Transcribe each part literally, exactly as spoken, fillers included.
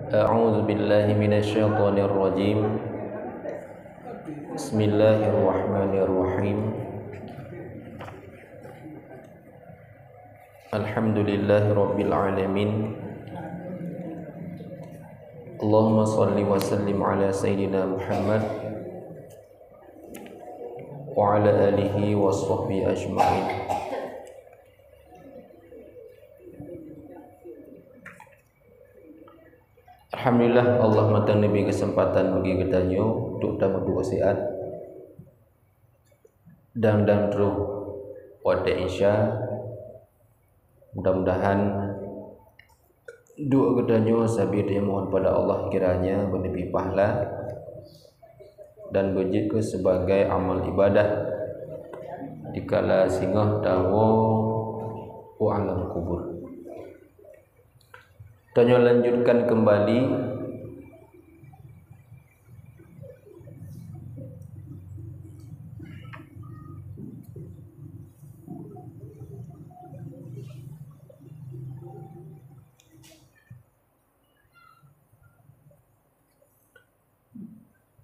أعوذ بالله من الشيطان الرجيم. بسم الله الرحمن الرحيم. الحمد لله رب العالمين. اللهم صل وسلم على سيدنا محمد وعلى آله وصحبه أجمعين. Alhamdulillah, Allah mantong neubri keuseumpatan bagi geutanyoe untuk tameuduek siat dan, dan troh watée Isya. Mudah-mudahan duek geutanyoe sabe teumohon pada Allah kiranya beuneubri pahala dan beujeuet keu sebagai amal ibadah dikala singoh tawoe u alam kubur. Tanyoe lanjutkan kembali.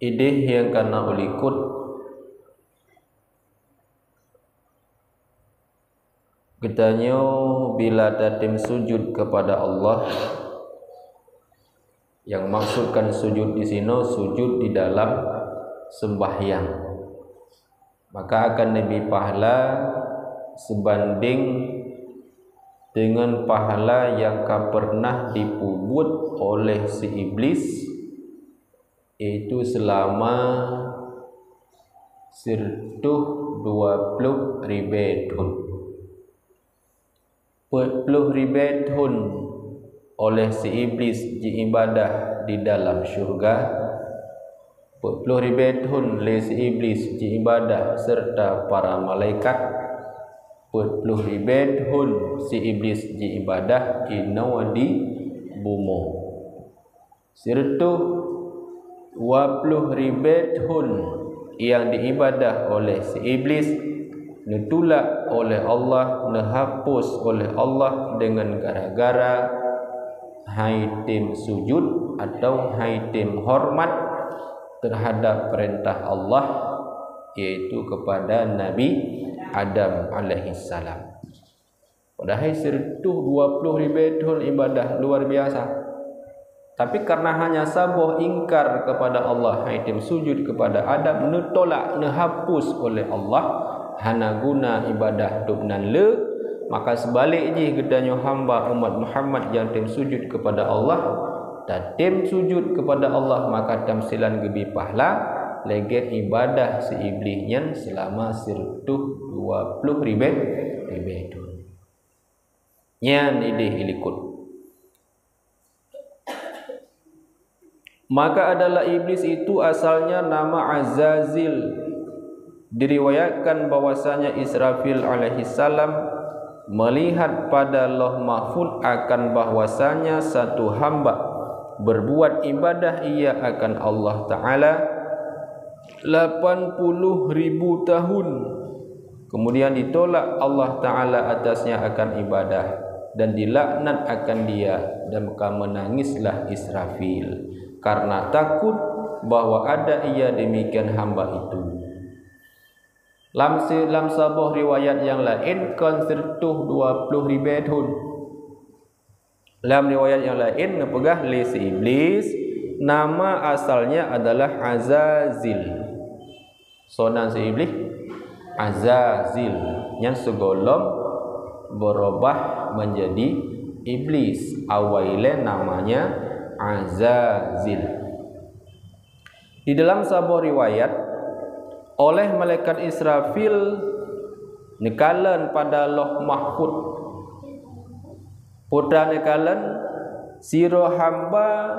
Idéh nyang kana u likot, geutanyoe bila tatem sujud kepada Allah, yang maksudkan sujud di sinoe, sujud di dalam sembahyang, maka akan neubri pahala sebanding dengan pahala yang ka pernah dipeubuet oleh si iblis, yaitu selama sireutoh dua ploh ribée thon. Peuet ploh ribée thon oleh si iblis jiibadah di dalam syeuruga, peuet ploh ribée thon lé si iblis jiibadah serta para malaikat, peuet ploh ribée thon si iblis jiibadah inoe di bumoe. Sireutoh dua ploh ribée thon nyang diibadah oleh si iblis neutulak oleh Allah, neuhapus oleh Allah deungon gara-gara hai tem sujud atau hai tem hormat teuhadab peurintah Allah, yaitu keupada Nabi Adam alaihissalam. Padahai sireutoh dua ploh ribée thon ibadah luar biasa. Tapi karena hanya saboh ingkar kepada Allah, hai tem sujud kepada Adam, neutolak, neuhapus oleh Allah, hana guna ibadah tôb nan le, maka seubalek jih geutanyoe hamba umat Muhammad nyang tem sujud kepada Allah, tatem sujud kepada Allah, maka tamsilan geubri pahala lagée ibadah si iblis nyan seulama sireutoh dua ploh ribée, ribée thon. Nyan idéh i likot. Maka adalah iblis itu asalnya nama Azazil. Diriwayatkan bahwasanya Israfil alaihissalam melihat pada Lauh Mahfud akan bahwasanya satu hamba berbuat ibadah ia akan Allah Ta'ala lapan puluh ribu tahun. Kemudian ditolak Allah Ta'ala atasnya akan ibadah dan dilaknat akan dia, dan maka menangislah Israfil karena takut bahwa ada ia demikian hamba itu. Lam si-, lam saboh riwayat nyang laén kon sireutoh dua ploh ribée thon. Lam riwayat nyang laén neupeugah lé si iblis, nama asalnya adalah Azazil. Soe nan si iblis? Azazil. Nyang sigohlom berubah menjadi iblis. Awai lé namanya Azazil. Di dalam saboh riwayat, oleh malaikat Israfil neukalon pada Lauh Mahfud. Peue neukalon, sidroe hamba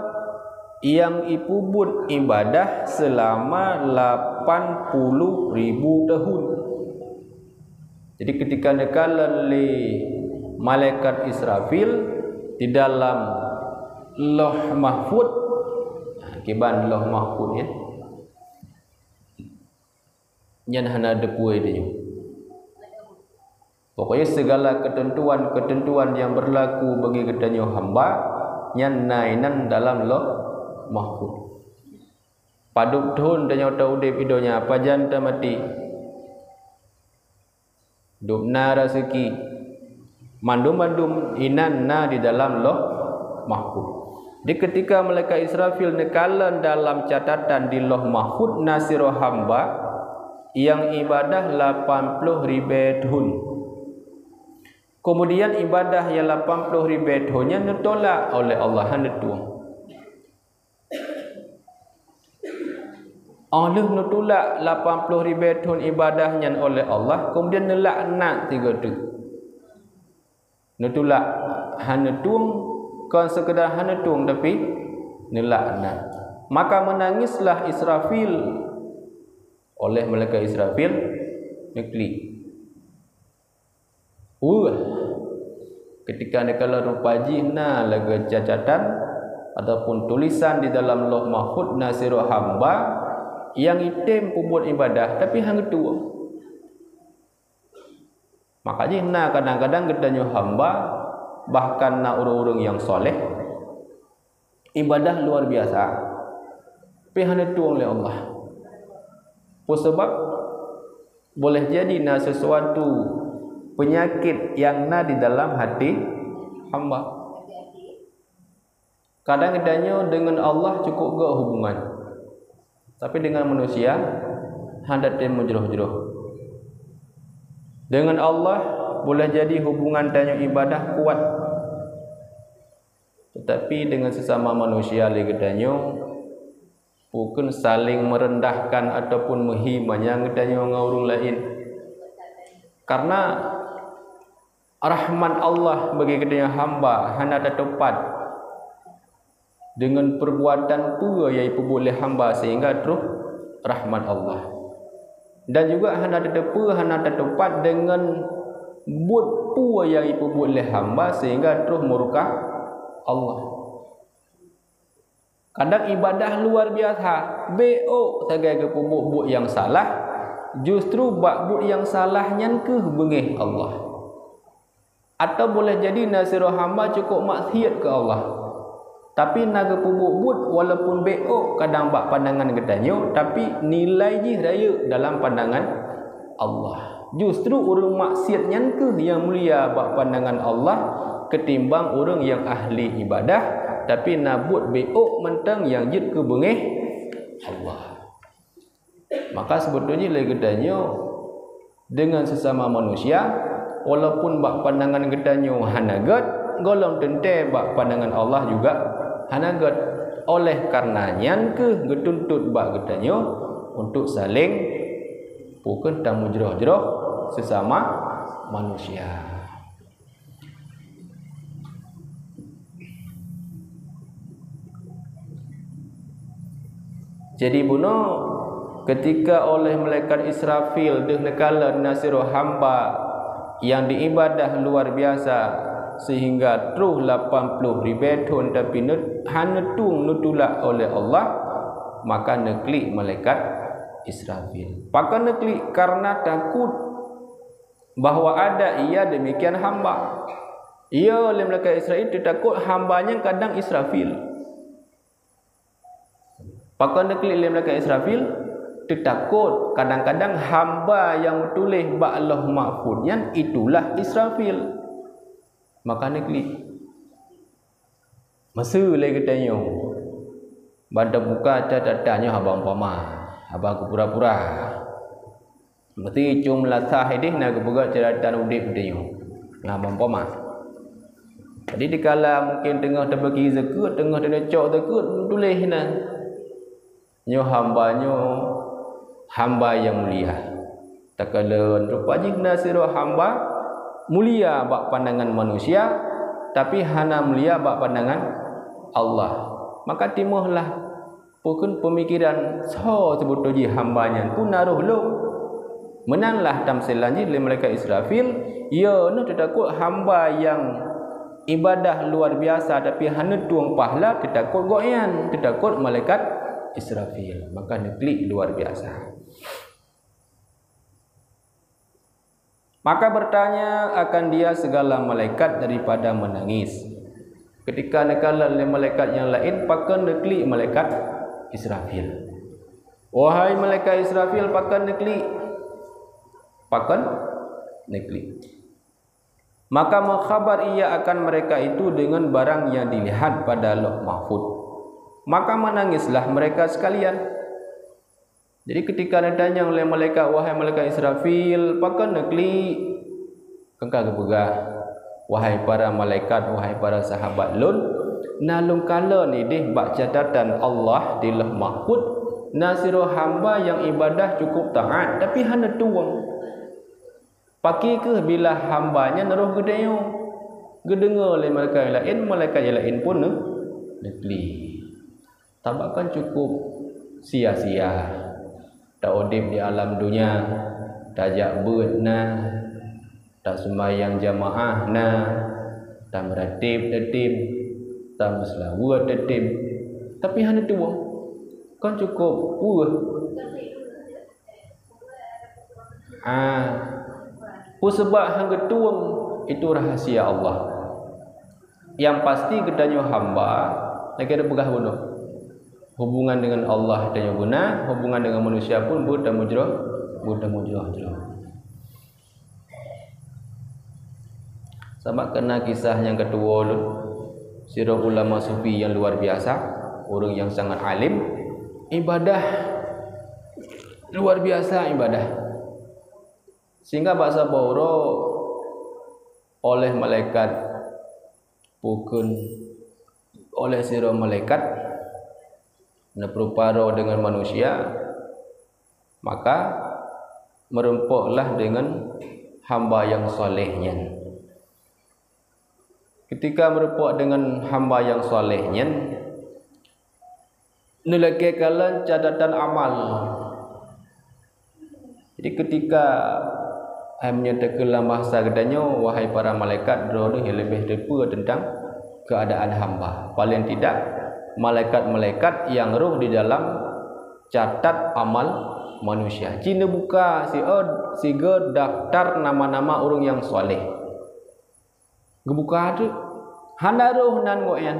nyang ipeubuet ibadah seulama lapan puluh ribu tahun. Jadi, ketika neukalon lé malaikat Israfil di dalam Lauh Mahfud, kiban Lauh Mahfud, ya. Nyan hana teupeue tanyoe. Pokoknya, segala ketentuan-ketentuan yang berlaku bagi geutanyoe hamba, Nyan na inan dalam Lauh Mahfuz. Padub thon tanyoe taudeb i donya, pajan tamaté. Dub na raseuki. Mandum-mandum inan na di dalam Lauh Mahfuz. Di ketika malaikat Israfil neukalon dalam catatan di Lauh Mahfuz na sidroe hamba nyang ibadah lapan ploh ribée thon. Kemudian ibadah nyang lapan ploh ribée thon nyan neutulak oleh Allah, hana tueng. Óh lheueh neutulak lapan ploh ribée thon ibadah nyan oleh Allah, kemudian neulaknat sigoe teuk. Neutulak hana tueng, kon sekedar hana tueng, tapi neulaknat. Maka meunangislah Israfil. Oleh malaikat Israfil neuklik. Weueh. Ketika neukalon rupa jih na lagée catatan ataupun tulisan di dalam Lauh Mahfuz na sidroe hamba nyang item peubuet ibadah, tapi hana tueng. Maka jih na kadang-kadang geutanyoe hamba, bahkan na ureuëng-ureuëng nyang saleh, ibadah luar biasa, tapi hana tueng lé Allah. Peue sabab? Boleh jadi na sesuatu peunyakét nyang na di dalam hati hamba. Kadang geutanyoe deungon Allah cukôp göt hubungan, tapi deungon manusia hana tem meujroh-jroh. Deungon Allah boleh jadi hubungan tanyoe ibadah kuat, teutapi deungon sesama manusia lé geutanyoe, bukon saléng meurendahkan ataupun meuhi manyang geutanyoe ngon ureuëng laén. Karena rahmat Allah bagi geutanyoe hamba hana tatupat deungon peurbuatan peue nyang ipeubuet lé hamba sehingga troh rahmat Allah. Dan juga hana tateupeue, hana tatupat deungon buet peue nyang ipeubuet lé hamba sehingga troh murka Allah. Kadang ibadah luar biasa, béok sagai geupeubuet buet nyang salah, justru bak buet nyang salah nyan kheueh beungéh Allah. Atau boleh jadi na sidroe hamba cukôp maksiat keu Allah, tapi na geupeubuet buet walaupun béok kadang bak pandangan geutanyoe, tapi nilai jih rayeuk dalam pandangan Allah. Justru ureuëng maksiat nyan kheueh nyang mulia bak pandangan Allah ketimbang ureuëng nyang ahli ibadah, tapi na buet béok mantong nyang jeuet keu beungéh Allah. Maka seubeutôi jih lé geutanyoe deungon sesama manusia, walaupun bak pandangan geutanyoe hana göt, gohlom teuntée bak pandangan Allah juga hana göt. Oleh karena nyan kheueh geutuntot bak geutanyoe untuk saléng bukon tameujroh-jroh sesama manusia. Jadi bunoe, ketika oleh malaikat Israfil deuh neukalon na sidroe hamba nyang diibadah luar biasa, sehingga troh lapan ploh ribée thon tapi neu-, hana tueng neutulak oleh Allah, maka neuklik malaikat Israfil. Pakon neuklik? Karena takot bahwa ada ia demikian hamba. Iya, lé malaikat Israfil teutakot hamba nyang kadang Israfil. Pakon neuklik lé malaikat Israfil? Teutakot kadang-kadang hamba nyang meutuléh bak Lauh Mahfuz nyan itulah Israfil. Maka neuklik. Meuseu lé geutanyoe ban tabuka catatan nyoe haba umpama, haba geupura-pura. Meusti cuma lasah idéh na geupeugah catatan udeb geutanyoe. Nah, haba umpama. Jadi dikala mungkin teungoh tabagi zakeuet, teungoh teuneuk cok zakeuet, tuléh na. Nyoe hamba nyoe hamba nyang mulia. Takalon rupa jih na sidroe hamba mulia bak pandangan manusia, tapi hana mulia bak pandangan Allah. Maka timohlah bukon peumikiran soe seubeutôi jih hamba nyan, peue na roh lom. Meunan lah tamsilan jih lé malaikat Israfil, ya, neuh teutakot hamba nyang ibadah luar biasa tapi hana tueng pahala, teutakot gobnyan, teutakot malaikat Israfil. Maka neuklik luar biasa. Maka bertanya akan dia segala malaikat daripada menangis. Ketika neukalon lé malaikat nyang laén, pakon neuklik malaikat Israfil. "Wahai malaikat Israfil, pakon neuklik?" "Pakon neuklik?" Maka mengkhabar ia akan mereka itu dengan barang yang dilihat pada Lauh Mahfud. Maka menangislah mereka sekalian. Jadi, ketika neutanyong lé malaikat, "Wahai malaikat Israfil, pakon neuklik?" Kan ka geupeugah, "Wahai para malaikat, wahai para sahabat lôn, na lôn kalon idéh bak catatan Allah di Lauh Mahfud, na sidroe hamba nyang ibadah cukup taat, tapi hana tuwöng. Pakri kheueh bila hamba nyan roh geutanyoe." Geudeungoe lé malaikat nyang laén, malaikat nyang laén pun neu-, neuklik. Sabab kan cukup sia-sia. Taudép di alam dunia, tajak beuet na, taseumayang jamaah na, tameuratéb tatem, tameuseulaweuet tatem, tapi hana tuwöng. Kan cukup weueh. Ah, peue sabab han geutuwöng, itu rahasia Allah. Nyang pasti geutanyoe hamba, lagèe geupeugah bunoe. Hubungan dengan Allah tanyoe beuna, hubungan dengan manusia pun beutamujroh, beutamujroh-jroh. Sabab keunan kisah nyang keutuwo lôn, sidroe ulama sufi nyang luar biasa, ureuëng nyang sangat alim, ibadah luar biasa ibadah. Sehingga bak saboh uroe oleh malaikat, bukon oleh sidroe malaikat, neupeurupa droe deungon manusia, maka meurumpoklah deungon hamba nyang saleh nyan. Ketika meurumpok deungon hamba nyang saleh nyan, neulakée kalon catatan amal. Jadi, ketika, hai, meunyoe takheun lam bahasa geutanyoe, wahai para malaikat, droeneuh nyang leubeh teupeue teuntang keuadaan hamba. Paléng tidak, malaikat-malaikat nyang roh di dalam catat amal manusia. Ci neubuka sigoe, sigoe daftar nama-nama ureuëng nyang saleh. Geubuka teuk, hana roh nan gobnyan.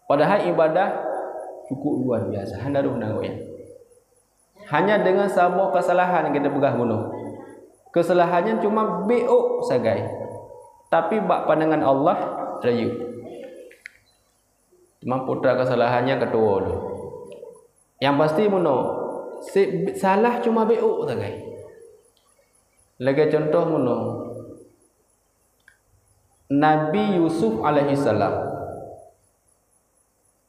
Padahai ibadah cukup luar biasa, hana roh nan gobnyan. Hanya deungon saboh keusalahan, geupeugah bunoe. Keusalahan nyan cuma bék ôk sagai, tapi bak pandangan Allah rayeuk. Cuma putra keusalahan nyan keutuwo lom. Nyang pasti bunoe, si-, salah cuma bék ôk sagai. Lagée contoh bunoe, Nabi Yusuf alaihissalam.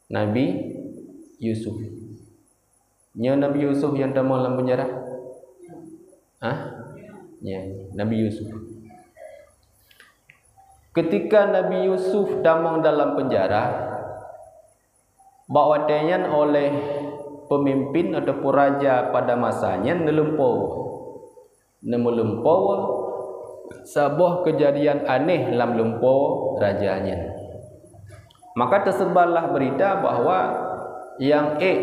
Nabi Yusuf. Nyoe Nabi Yusuf nyang tamong lam penjara? Hah? Ya, Nabi Yusuf. Ketika Nabi Yusuf tamong dalam penjara, bak watée nyan oleh pemimpin ataupun raja pada masa nyan neulumpoe. Neumeuleumpoe saboh keujadian aneh lam lumpoe raja nyan. Maka teusebarlah beurita bahwa nyang ék,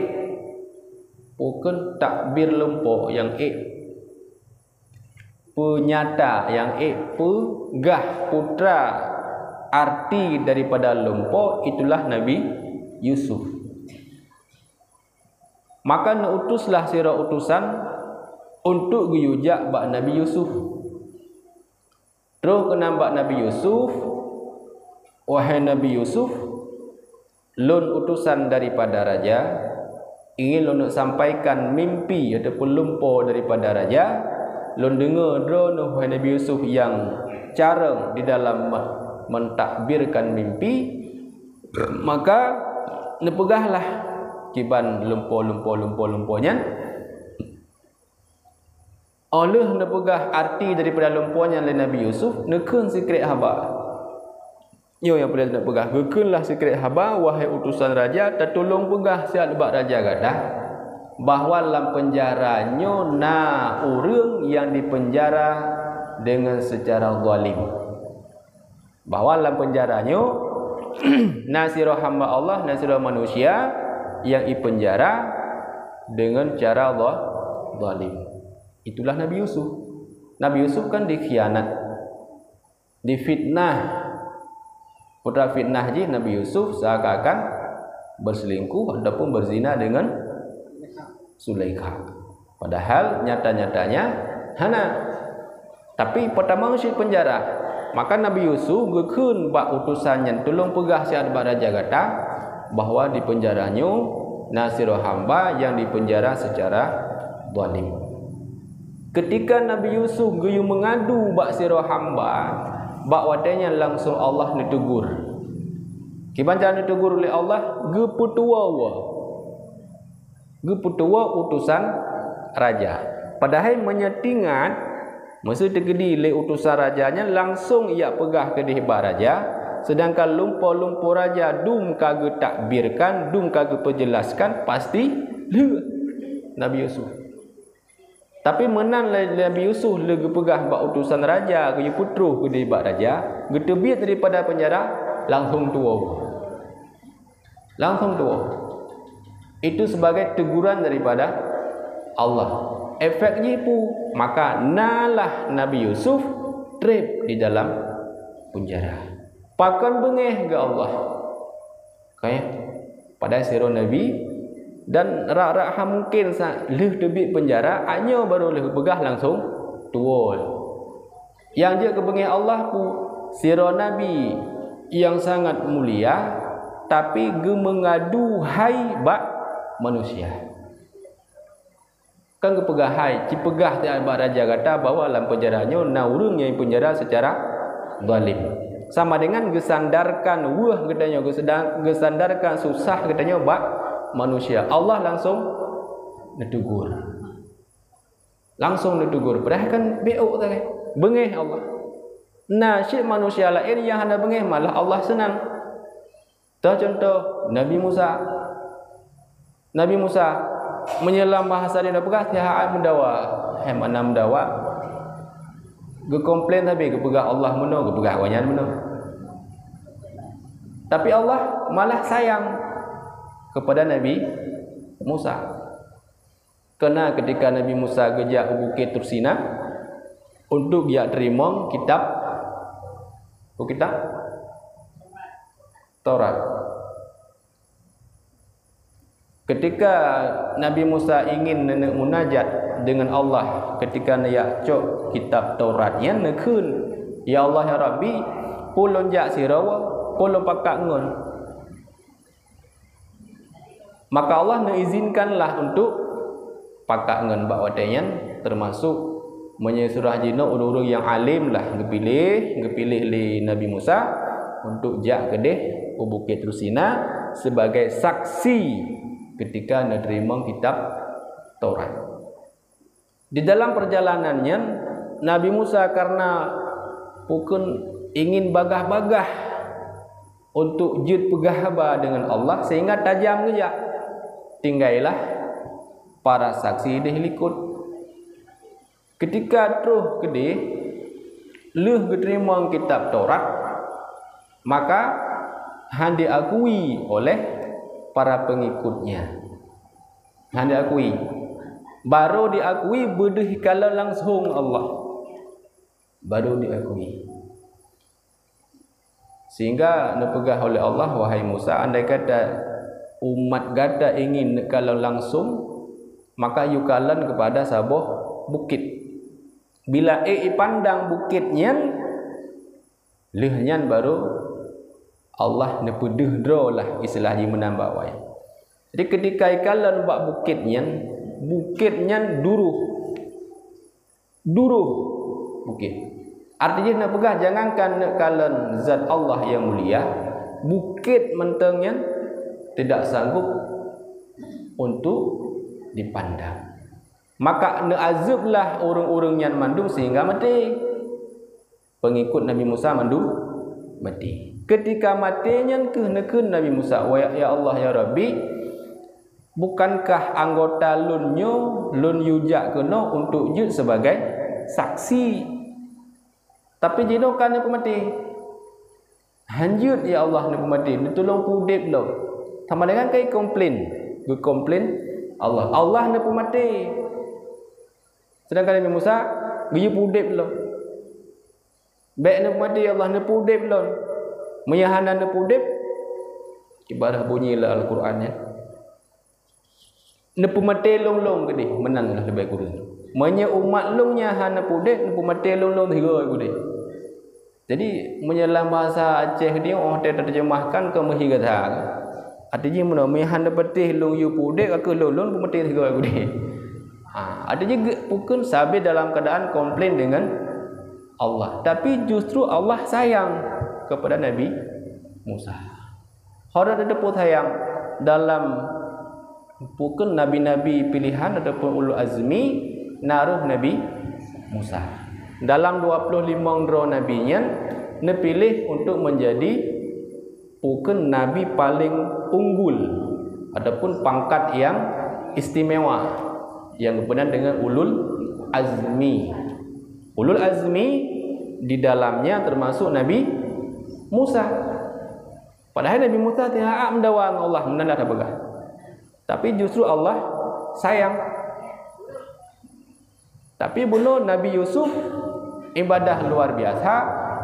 bukon takbir lumpoe, nyang ék peunyata, nyang ék peugah putra arti daripada lumpoe, itulah Nabi Yusuf. Maka neuutuslah sidroe utosan untuk geuyue jak bak Nabi Yusuf. Troh keunan bak Nabi Yusuf, "Wahai Nabi Yusuf, lôn utosan daripada raja, ingin lôn sampaikan mimpi ataupun lumpoe daripada raja. Lôn deungoe droeneuh, wahai Nabi Yusuf, nyang carông di dalam me-, mentakbirkan mimpi." Maka neupeugahlah kiban lumpoe, lumpoe, lumpoe, lumpoe nyan. Óh lheueh neupeugah arti daripada lumpoe nyan lé Nabi Yusuf, neukheun sikrek haba. Nyoe nyang peureulee neupeugah, geukheunlah sikrek haba, wahai utosan raja, tatulông peugah siat bak raja gata, bahwa lam peunjara nyoe na ureuëng nyang dipeunjara deungon seucara zalim. Bahwa lam peunjara nyoe na sidroe hamba Allah, na sidroe manusia nyang ipeunjara deungon cara za-, zalim. Itulah Nabi Yusuf. Nabi Yusuf kan dikhianat, difitnah, Putra fitnah jih Nabi Yusuf seakan-akan berselingkuh ataupun berzina dengan Sulaikha. Padahal nyata-nyatanya hana. Tapi pertama cit penjara. Maka Nabi Yusuf geukheun bak utusan nyan, "Tulông peugah siat bak raja gata bahwa di penjara nyoe na sidroe hamba nyang dipenjara secara zalim." Ketika Nabi Yusuf geuyue meungadu bak sidroe hamba, bak watée nyan langsong Allah neutegur. Kiban cara neutegur lé Allah, geupeutuwoe, geupeutuwoe utusan raja. Padahai meunyoe teuingat, meuseuti teukeudi lé utusan raja nyan langsong ijak peugah keudeh bak raja, seudangkan lumpo-lumpo raja dum ka geutakbirkan, dum ka geupeujelaskan, pasti lheueh Nabi Yusuf. Tapi meunan lé Nabi Yusuf lé geupeugah bak utusan raja, geuyue peutroh keudeh bak raja, geuteubiet daripada penjara, langsong tuwoe. Langsong tuwoe. Itu sebagai teguran daripada Allah. Efek jih peue? Maka nalah Nabi Yusuf treb di dalam penjara. Pakon beungéh geuh Allah. Kaya, padahai sidroe nabi dan rak-rak hana mungken sa-, lheueh teubiet penjara, nyoe baru lheueh peugah langsong tuwoe. Nyang jeuet keu beungéh Allah peue? Sidroe nabi nyang sangat mulia, tapi geumeungadu hai bak manusia. Kan geupeugah hai, cipeugah siat bak raja gata bahwa lam penjara nyoe na ureuëng nyang penjara secara zalim. Sama dengan geusandarkan weueh geutanyoe, geuseda-, geusandarkan susah geutanyoe bak manusia. Allah langsong neutegur. Langsong neutegur. Padahai kan bék sagai. Beungéh Allah. Na cit manusia laén nyang hana beungéh, malah Allah seunang. Teucontoh, Nabi Musa. Nabi Musa, meunyoe lam bahasa Indonesia peugah, sihat meudawa. Hai makna meudawa? Geukomplain sabe, geupeugah Allah meunoe, geupeugah awaknyan meunoe. Tapi Allah malah sayang kepada Nabi Musa. Karena ketika Nabi Musa geujak u Bukét Tursina untuk geujak teurimong kitab, kitab Taurat. Ketika Nabi Musa ingin neuneuk munajat dengan Allah, ketika neujak cok kitab Taurat nyan, neukheun, "Ya Allah, ya Rabbi, peue lôn jak sidroe, peue lôn pakat ngon?" Maka Allah neuizinkanlah untuk pakat ngon bak watée nyan, termasuk meunyoe surah jinoe ureuëng-ureuëng nyang além lah geupiléh, geupiléh lé Nabi Musa untuk jak keudeh u Bukét Tursina sebagai saksi ketika neuteurimong kitab Taurat. Di dalam perjalanan nyan, Nabi Musa karena bukon ingin bagah-bagah untuk jeuet peugah haba dengan Allah, sehingga tajam geujak. Tinggailah para saksi deh likot. Ketika troh keudeh, lheueh geuteurimong kitab Taurat, maka hana diakui oleh para pengikutnya. Hana diakui. Baru diakui beudeuh kalon langsong Allah. Baru diakui. Sehingga neupeugah oleh Allah, "Wahai Musa, andai kata umat gata ingin neukalon langsong, maka yue kalon kepada saboh bukét. Bila ék ipandang bukét nyan, lheueh nyan baru Allah neupeudeuh droe lah, istilah jih meunan bak awai." Jadi, ketika ikalon bak bukét nyan, bukét nyan duroh. Duroh bukét. Arti jih neupeugah, jangankan neukalon zat Allah yang mulia, bukét mantong nyan tidak sanggup untuk dipandang. Maka neuazeueb lah ureuëng-ureuëng nyan mandum sehingga maté. Pengikut Nabi Musa mandum maté. Ketika maté nyan kheueh neukheun Nabi Musa, "Wahai ya Allah, ya Rabbi, bukankah anggota lôn nyoe lôn yue jak keunoe untuk jeuet sebagai saksi? Tapi jinoe ka neupeumaté." "Hanjeuet, ya Allah, neupeumaté, neutulông peuudeb lom." Sama dengan kai komplain, geukomplain Allah. "Allah neupeumaté." Sedangkan Nabi Musa geuyue peuudeb lom. "Bék neupeumaté, ya Allah, neupeuudeb lom." Meunyoe hana neupeuudeb, ibarat bunyi lam Al-Qur'an nyan, neupeumaté lôn-lôn keudeh, meunan lah leubeh kureueng. Meunyoe umat lôn nyan hana neupeuudeb, neupeumaté lôn-lôn sigoe keudeh. Jadi, meunyoe lam bahasa Aceh nyoe, oh, teuteurjemahkan keu meuhi gata. Arti jih meunoe, meunyoe hana neupatéh lôn yue peuudeb, ka keuh lôn-lôn peumaté sigoe keudeh. Ha, arti jih ge-, bukon sabe dalam keadaan komplain dengan Allah. Tapi justru Allah sayang kepada Nabi Musa. Horeuh teupeue sayang dalam bukon nabi-nabi pilihan ataupun ulul azmi, na roh Nabi Musa. Dalam dua puluh limong droe nabi nyan, neupiléh untuk menjadi bukon nabi paling unggul ataupun pangkat yang istimewa, yang geupeugah dengan ulul azmi. Ulul azmi di dalamnya termasuk Nabi Musa. Padahai Nabi Musa teuhak meudawa ngon Allah, meunan dah tapeugah. Tapi justru Allah sayang. Tapi bunoe Nabi Yusuf ibadah luar biasa,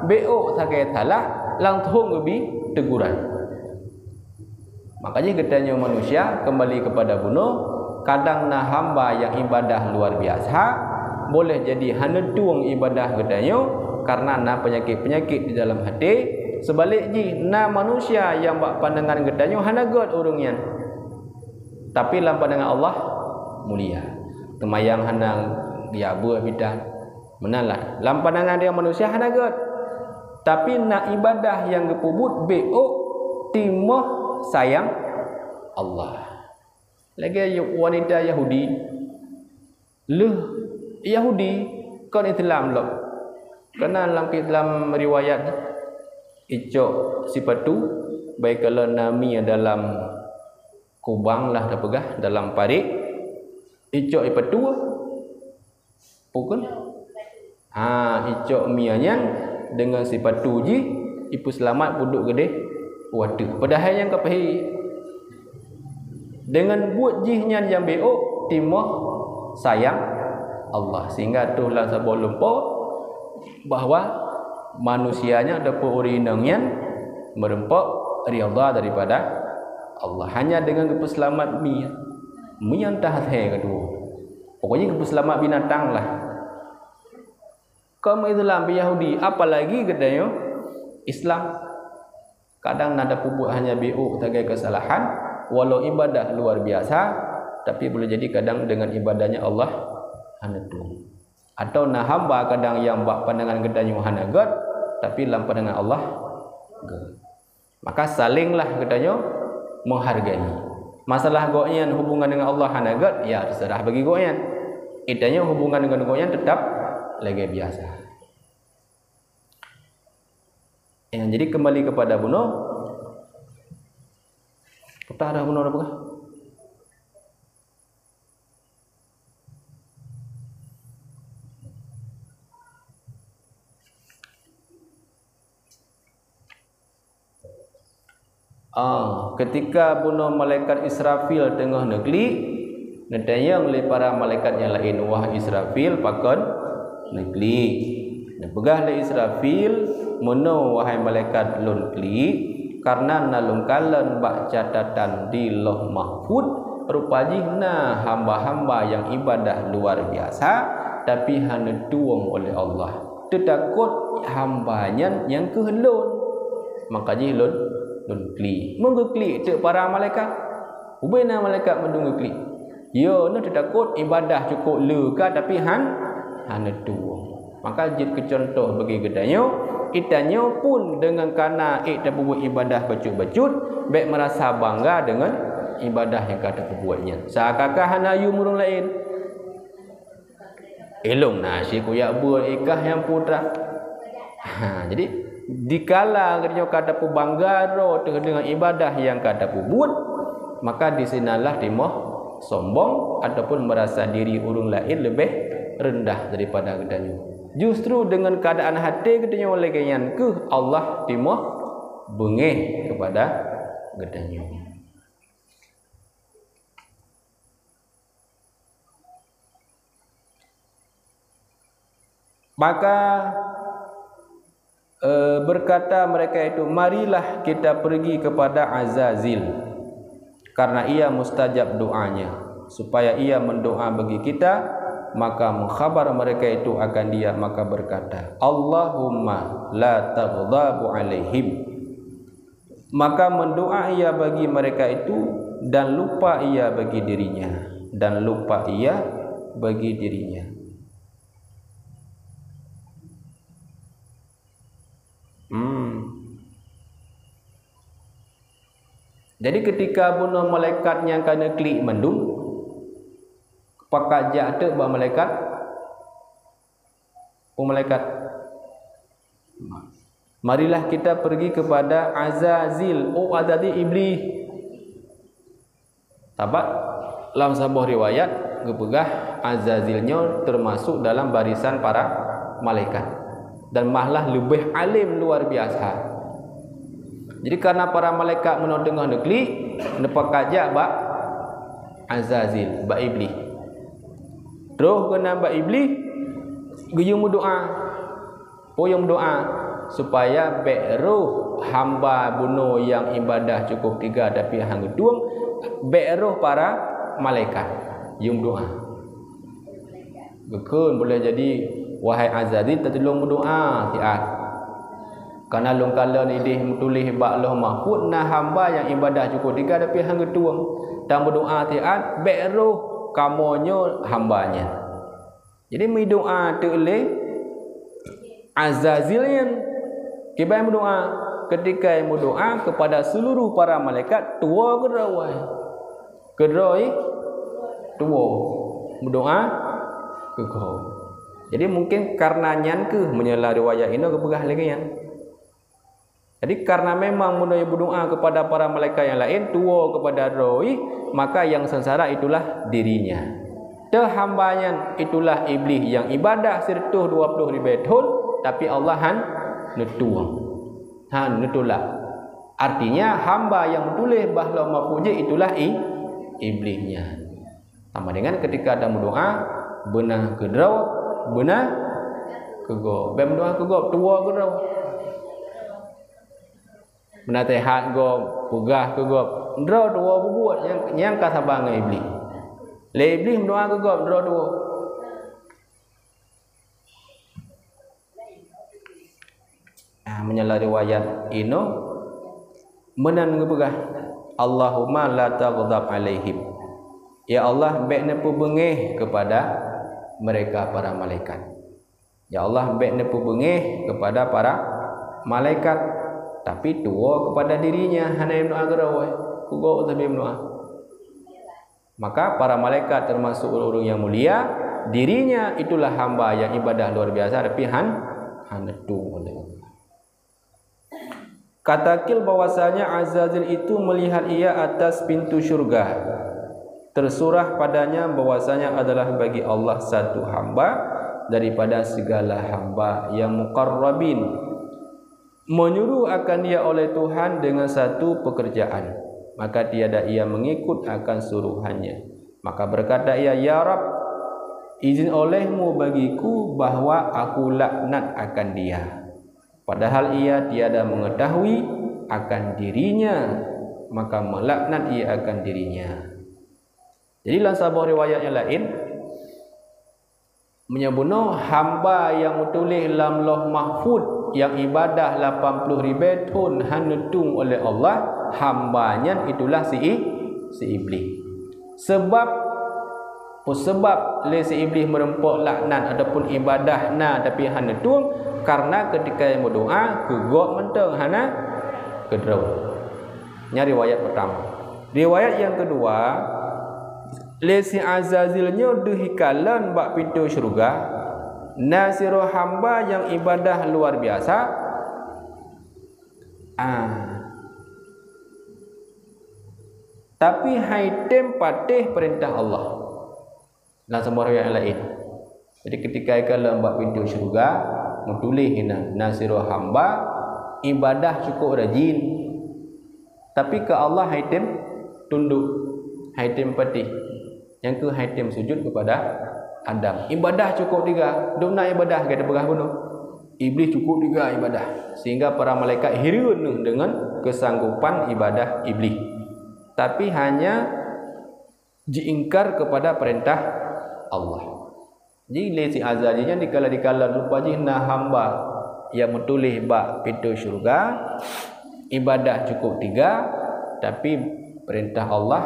bék sagai salah, langsung geubi teguran. Makajih geutanyoe manusia, kembali kepada bunoe, kadang na hamba nyang ibadah luar biasa, boleh jadi hana tueng ibadah geutanyoe karena na peunyakét-peunyakét di dalam até. Seubalek jih, na manusia nyang bak pandangan geutanyoe hana gét ureuëng nyan, tapi lam pandangan Allah mulia. Teumayang hana geujak beuet bidan, meunan lah. Lam pandangan dia manusia hana gét, tapi na ibadah nyang geupeubuet bék timoh sayang Allah. Lagée wanita Yahudi, lheueh Yahudi kon Islam lom. Karena lam, lam riwayat icok sipatu, baik kalau nami dalam kubang lah tapeugah, dalam parit, icok sipatu, bukon? Ha, icok mie nyan deungon sipatu jih, ipeuseulamat peuduek keudeh u ateueh. Padahai nyang ka peuhi, deungon buet jih nyan nyang bék timoh sayang Allah. Sehingga troh lam saboh lumpo bahwa manusia nyan ataupun ureuëng inong nyan meureumpok ridha daripada Allah hanya deungon geupeuseulamat mie. Mie nyan teuhasé keudua. Pokoknya geupeuseulamat binatang lah. Kaum Islam, Yahudi, apalagi geutanyoe Islam. Kadang na tapeubuet hanya bék sagai keusalahan, walau ibadah luar biasa, tapi boleh jadi kadang deungon ibadahnya Allah hana tueng. Atau na hamba kadang nyang bak pandangan geutanyoe hana gét, tapi lam pandangan Allah gét. Maka salinglah geutanyoe menghargai. Masalah gobnyan hubungan dengan Allah hana gét, ya, terserah bagi gobnyan. Geutanyoe hubungan dengan gobnyan tetap lagée biasa. Ya, jadi kembali kepada bunoe. Peutah dah bunoe dah peugah. Ah, ketika bunoe malaikat Israfil teungoh neuklik, neutanyong lé para malaikat nyang laén, "Wahai Israfil, pakon neuklik?" Neupeugah lé Israfil, "Meunoe, wahai malaikat, lôn klik, kareuna na lôn kalon bak catatan di Lauh Mahfuz, rupa jih na hamba-hamba nyang ibadah luar biasa, tapi hana tueng oleh Allah. Teutakot hamba nyan nyang keuh lôn." Maka jih lôn, lôn klik. Meugeuklik teuk para malaikat. Ubena malaikat meudong geuklik. Yo, nyoe teutakot ibadah cukop le ka, tapi han, hana tueng. Maka jeuet keu cuntoh bagi geutanyoe, geutanyoe pun deungon kana ék tapeubuet ibadah bacut-bacut, bék meurasa bangga deungon ibadah nyang ka tapeubuet nyan. Seakan-akan hana yum ureuëng laén. Ilong na si kuyak buet ikah nyang putra. Ha, jadi, dikala geutanyoe ka tapeubangga droe teuh deungon ibadah nyang ka tapeubuet, maka di sinalah timoh sombong ataupun meurasa diri ureuëng laén leubeh reundah daripada geutanyoe. Justru deungon keuadaan até geutanyoe lagée nyan keuh Allah timoh beungéh keupada geutanyoe. Maka Eh, berkata mereka itu, "Marilah kita pergi kepada Azazil, karena ia mustajab doanya, supaya ia mendoa bagi kita." Maka mengkhabar mereka itu akan dia, maka berkata, "Allahumma la taghdabu alaihim." Maka mendoa ia bagi mereka itu, dan lupa ia bagi dirinya, dan lupa ia bagi dirinya. Hmm. Jadi, ketika bunoe malaikat nyang ka neuklik mandum, pakat jak teuk bak malaikat, "Oh malaikat, marilah kita pergi kepada Azazil." Oh, Azazil Iblih. Sabab lam saboh riwayat geupeugah Azazil nyoe teumasok dalam barisan para malaikat dan malah leubeh alem luar biasa. Jadi, karena para malaikat meunoe teungoh neuklik, neupakat jak bak Azazil, bak Iblih. Troh keunan bak Iblih, geuyue meudoa. Peue nyang meudoa? Supaya bék roh hamba bunoe nyang ibadah cukôp teuga tapi han geutueng, bék roh para malaikat. Yue meudoa. Geukheun boleh jadi, "Wahai Azazil, tatulông meudoa siat. Kareuna lôn kalon idéh meutuléh bak Lauh Mahfuz na hamba nyang ibadah cukôp teuga tapi han geutueng. Tameudoa siat, bék roh kamoe nyoe hamba nyan." Jadi meudoa teuk lé Azazil nyan. Kiban meudoa, ketika meudoa kepada seluruh para malaikat, tuwoe keudroe. Keudroe tuwoe. Meudoa keu gob. Jadi mungkin karena nyan keuh meunyoe lam riwayat inoe geupeugah lagée nyan. Jadi, karena memang meunyoe meudoa kepada para malaikat yang lain, tuwoe kepada droe, maka yang sengsara itulah dirinya. Teuh hamba nyan itulah Iblih yang ibadah sireutoh dua ploh ribée thon, tapi Allah han neutueng, han neutulak. Artinya, hamba yang meutuléh bak Lauh Mahfuz jih itulah i-, Iblih nyan. Sama dengan ketika ada meudoa, beuna keudroe, beuna keu gob. Bék meudoa keu gob, tuwoe keudroe. Meunasehat gob, peugah keu gob, droe tuwoe peubuet nyang, nyang ka saba ngon Iblih. Lé Iblih meudoa keu gob, droe tuwoe. Ah, meunyoe lam riwayat inoe, meunan geupeugah, "Allahumma la taghdab alaihim." Ya Allah, bék neupeubeungéh kepada mereka, para malaikat. Ya Allah, bék neupeubeungéh kepada para malaikat, tapi tuwoe kepada dirinya, hana meudoa keudroe, keu gob sabe meudoa. Maka para malaikat teumasok ureuëng-ureuëng nyang mulia, dirinya itulah hamba yang ibadah luar biasa, tapi han, han neutulak oleh Allah. Katakil bahwasanya Azazil itu melihat ia atas pintu syurga. Tersurah padanya bahwasanya adalah bagi Allah satu hamba daripada segala hamba yang muqarrabin. Menyuruh akan dia oleh Tuhan dengan satu pekerjaan, maka tiada ia mengikut akan suruhannya. Maka berkata ia, "Ya Rab, izin olehmu bagiku bahwa aku laknat akan dia." Padahal ia tiada mengetahui akan dirinya, maka melaknat ia akan dirinya. Jadi, lam saboh riwayat yang lain, meunyoe bunoe hamba nyang meutuléh lam Lauh Mahfuz nyang ibadah lapan ploh ribée thon han neutueng oleh Allah, hamba nyan itulah si I-, si Iblih. Sebab, peue sabab lé si Iblih meureumpok laknat ataupun ibadah na tapi han neutueng? Karena keutika meudoa keu gob mantong, hana keu droe. Nyan riwayat peurtama. Riwayat nyang keudua, lé si Azazil nyoe deuh ikalon bak pintoe syeuruga, na sidroe hamba nyang ibadah luar biasa, ah, tapi han item patéh peurintah Allah. Lam saboh riwayat nyang laén. Jadi, keutika ikalon bak pintoe syeuruga, meutuléh inan, na sidroe hamba ibadah cukôp rajin, tapi keu Allah han item tundok, han item patéh, nyang keuh han item sujud keupada Adam. Ibadah cukôp teuga, dum na ibadah, gata peugah bunoe. Iblih cukup teuga ibadah, sehingga para malaikat hireuen deungon kesanggupan ibadah Iblih. Tapi hanya jiingkar kepada perintah Allah. Jadi lé si Azazil nyan dikala-dikala rupa jih na hamba nyang meutuléh bak pintoe syeuruga, ibadah cukup teuga, tapi perintah Allah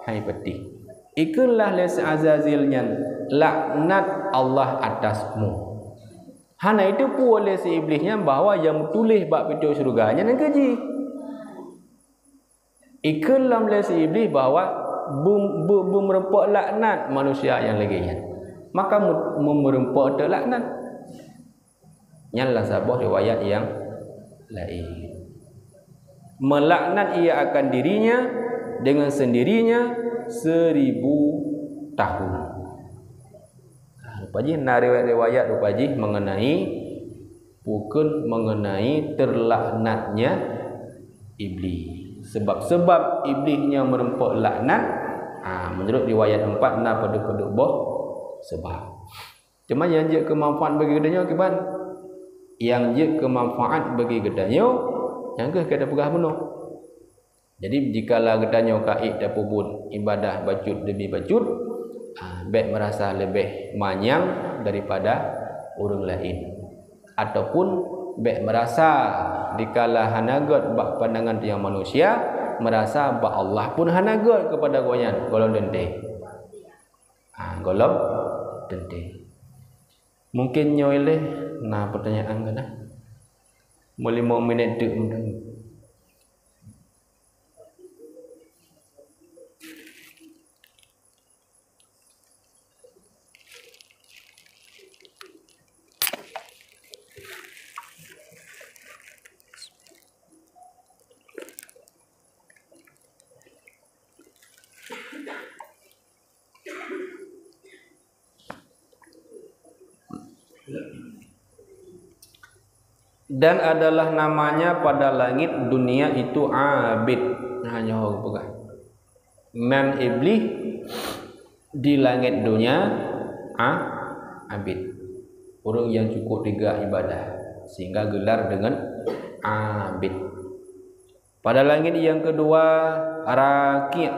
hai patéh. Ikheun lah lé si Azazil nyan, "Laknat Allah atasmu." Hana jiteupeue lé si Iblih nyan bahwa nyang meutuléh bak pintoe syeuruga nyan nyang keu jih. Ikheun lom lé si Iblih bahwa beu-, beu-, beumeureumpok laknat manusia nyang lagée nyan. Maka meu-, meumeureumpok teuk laknat. Nyan lam saboh riwayat nyang laén. Melaknat ia akan dirinya dengan sendirinya seribu tahun. Rupa jih na riwayat-riwayat rupa jih mengenai, bukan mengenai terlaknatnya Iblih. Sebab-sebab Iblih nyan meureumpok laknat, ha, menurut riwayat empat na padub-padub boh sebab. Cuma nyang jeuet keu manfaat bagi geutanyoe kiban? Nyang jeuet keu manfaat bagi geutanyoe, nyang kheueh ka tapeugah bunoe. Jadi, jikalau geutanyoe ka ék tapeubuet ibadah bacut demi bacut, ah, bék meurasa leubeh manyang daripada ureuëng laén. Ataupun bék meurasa dikala hana gét bak pandangan tanyoe manusia, meurasa bak Allah pun hana gét keupada gobnyan, gohlom teuntée. Ah, gohlom teuntée. Mungkin nyoe lé na peutanyaan geutanyoe. Meulimong minét teuk meunan. Dan adalah namanya pada langit dunia itu Abid. Nah, nyoe geupeugah. Nan Iblih di langit dunia, ah, Abid. Ureuëng nyang cukup teuga ibadah, sehingga geular deungon Abid. Pada langit nyang keudua, Raki',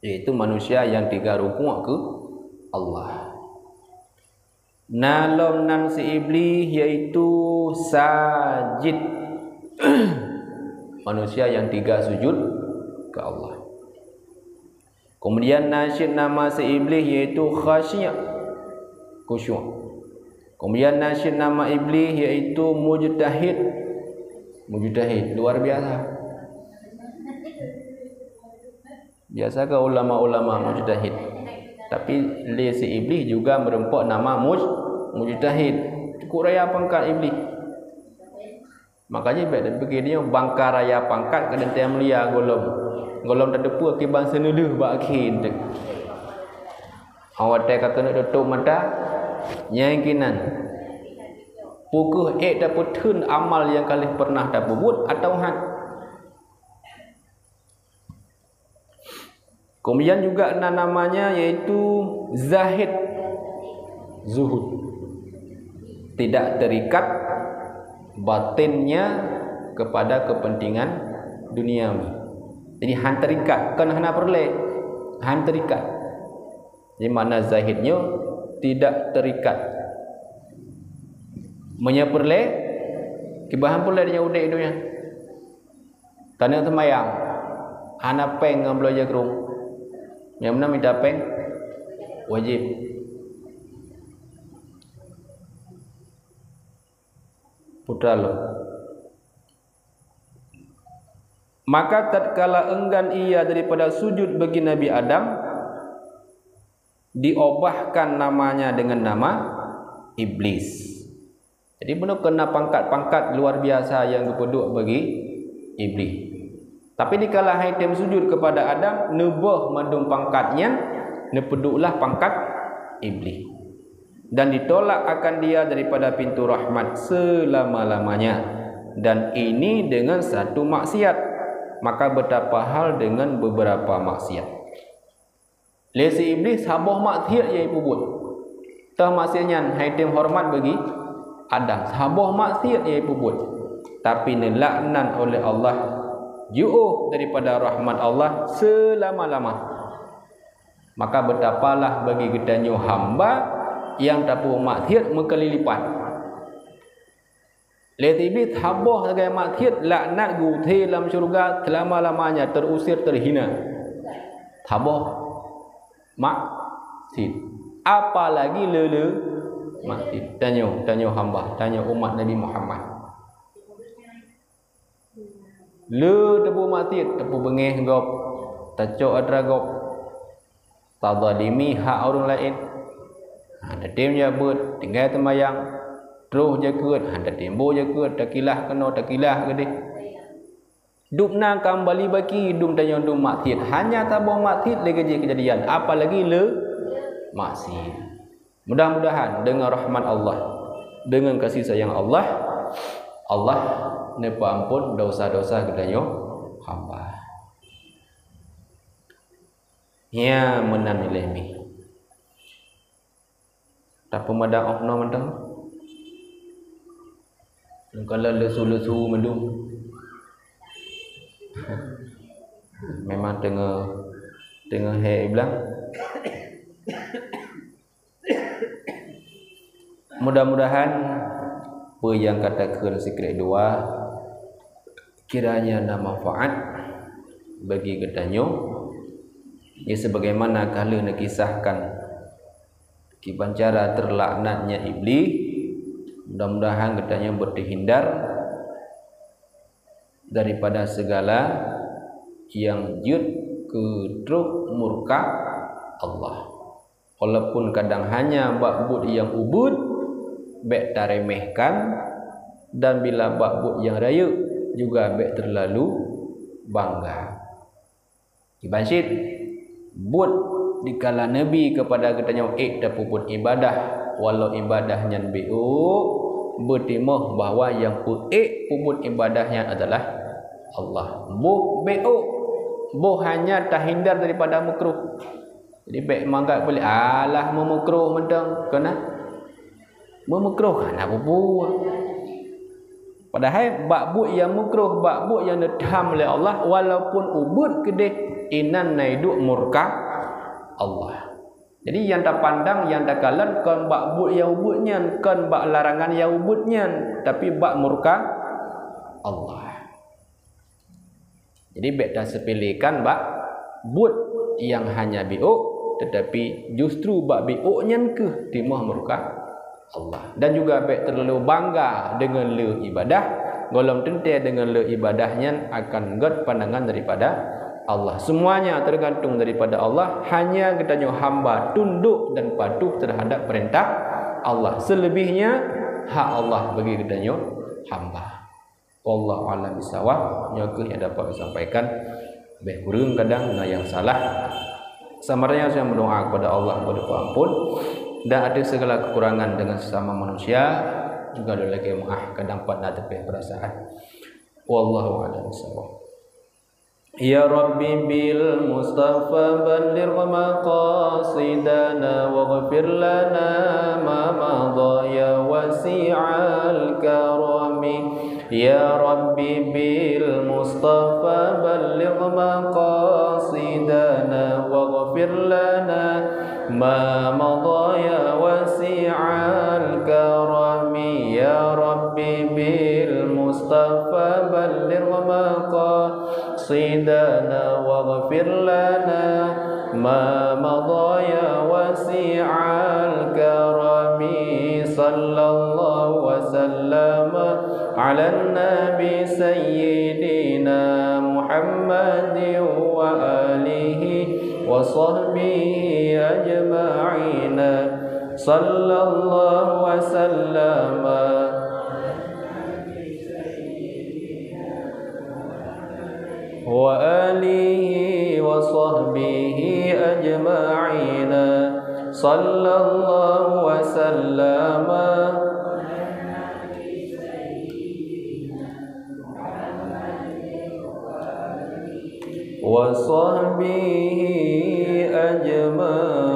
yaitu manusia nyang teuga rukuk keu Allah. Na lom nan si Iblih, yaitu Sajid, manusia nyang teuga sujud keu Allah. Kemudian na cit nama si Iblih, yaitu Khasyi', khusyuk. Kemudian na cit nama Iblih, yaitu Mujtahid. Mujtahid, luar biasa. Biasa kan ulama-ulama mujtahid. Tapi lé si Iblih juga meureumpok nama muj-, mujtahid. Cukup raya pangkat Iblih. Makanya bék tapikir nyoe bangka raya pangkat keu teuntée mulia gohlom. Gohlom tateupeue kiban seuneulheueh bak akhé teuk. Watée ka keuneuk tutup mata, nyang keunan. Peu kheueh ék tapeutheun amal nyang ka lheueh pernah tapeubuet atawa han. Kemudian juga na namanya yaitu zahid, zuhud. Tidak terikat batinnya kepada kepentingan duniawi. Jadi han terikat, bukan hana peureulée, han terikat. Jadi makna zahid nyoe tidak terikat. Meunyoe peureulée, kiban han peureulée donya udeb donya. Taneuk seumayang, hana péng ngon bloe jagrong. Nyang meunan mita péng, wajéb. Putra lom. Maka tatkala enggan ia daripada sujud bagi Nabi Adam, diubahkan namanya dengan nama Iblis. Jadi, bunoe keunan pangkat-pangkat luar biasa nyang geupeuduek bagi Iblih. Tapi dikala hai tem sujud kepada Adam, neuboh mandum pangkat nyan, neupeudueklah pangkat Iblih. Dan ditolak akan dia daripada pintu rahmat selama-lamanya. Dan ini dengan satu maksiat. Maka betapa hal dengan beberapa maksiat. Lé si Iblih saboh maksiat nyang jipeubuet. Teuh maksiat nyan hai tem horeumat bagi Adam, saboh maksiat nyang peubuet, tapi neulaknat oleh Allah, jiôh daripada rahmat Allah seulama-lama. Maka beutapalah bagi geutanyoe hamba nyang tapeubuet maksiat meukeuli lipat. Lé Iblih saboh sagai maksiat, laknat, geuthée lam syeuruga seulama-lamanya, teuusir, teuhina. Saboh maksiat. Apalagi le-le maksiat. Tanyoe, tanyoe hamba, tanyoe umat Nabi Muhammad. Le tapeubuet maksiat, tapeubeungéh gob, tacok atra gob, tazalimi hak ureuëng laén. Ha, tatem jak beuet, tinggai seumayang, troh jakeuet, ha, tatem boh jakeuet, takilah keunoe, takilah keudeh. Dum na kambali baki, dum tanyoe dum maksiat. Hanya saboh maksiat lagée jih keujadian, apalagi le maksiat. Mudah-mudahan deungon rahmat Allah, deungon kasih sayang Allah, Allah neupeuamphon desya-desya geutanyoe hamba. Nyan meunan ilée mi. Tapeumadah 'oh noe mantong. Kalau leusu-leusu mandum. Memang teungoh, teungoh hé iblang. Mudah-mudahan peue nyang ka takheun sikrék dua kiranya na manfaat bagi geutanyoe. Ya, sebagaimana ka lheueh neukisahkan kiban cara teulaknatnya Iblih, mudah-mudahan geutanyoe beuteuhindar daripada segala nyang jeuet keu troh murka Allah. Walaupun kadang hanya bak buet nyang ubit, bék taremehkan, dan bila bak buet nyang rayeuk juga bék teulalu bangga. Kiban cit, buet dikala Nabi keupada geutanyoe ék tapeubuet ibadah, walau ibadah nyan biôk, beutimoh bahwa nyang peuék peubuet ibadah nyan adalah Allah. Boh biôk, boh hanya tahindar daripada makruh. Jadi bék mangat boleh, alah meumakruh mantong, keunan. Meumakruh hana peue-peue. Padahai bak buet nyang makruh, bak buet nyang neutham lé Allah, walaupun ubit keudeh, inan na iduek murka Allah. Jadi nyang tapandang, nyang takalon kon bak buet nyang ubit nyan, kon bak larangan nyang ubit nyan, tapi bak murka Allah. Jadi bék tasepelekan bak buet nyang hanya biôk, tetapi justru bak biôk nyan keuh timoh murka Allah. Dan juga bék teulalu bangga deungon le ibadah, gohlom teuntée deungon le ibadah nyan akan gét pandangan daripada Allah. Semuanya tergantung daripada Allah, hanya geutanyoe hamba tunduk dan patuh terhadap perintah Allah. Selebihnya hak Allah bagi geutanyoe hamba. Wallahu a'lam bishawab. Nyoe keuh nyang dapat disampaikan. Lebih kureueng kadang na nyang salah. Sabarnya saya berdoa kepada Allah kepada peuampun dan ada segala kekurangan dengan sesama manusia juga ada lagi maaf kadang pat na teupeh perasaan. Wallahu a'lam bishawab. يا رب بالمصطفى بلغ مقاصدنا واغفر لنا ما مضى يا واسع الكرم. يا رب بالمصطفى بلغ مقاصدنا واغفر لنا ما مضى يا واسع الكرم. يا رب بالمصطفى بلغ مقاصدنا واغفر لنا ما مضى يا واسع الكرم. صلى الله وسلم على النبي سيدنا محمد وآله وصحبه أجمعين. صلى الله وسلم وآله وصحبه أجمعين. صلى الله وسلم وصحبه أجمعين.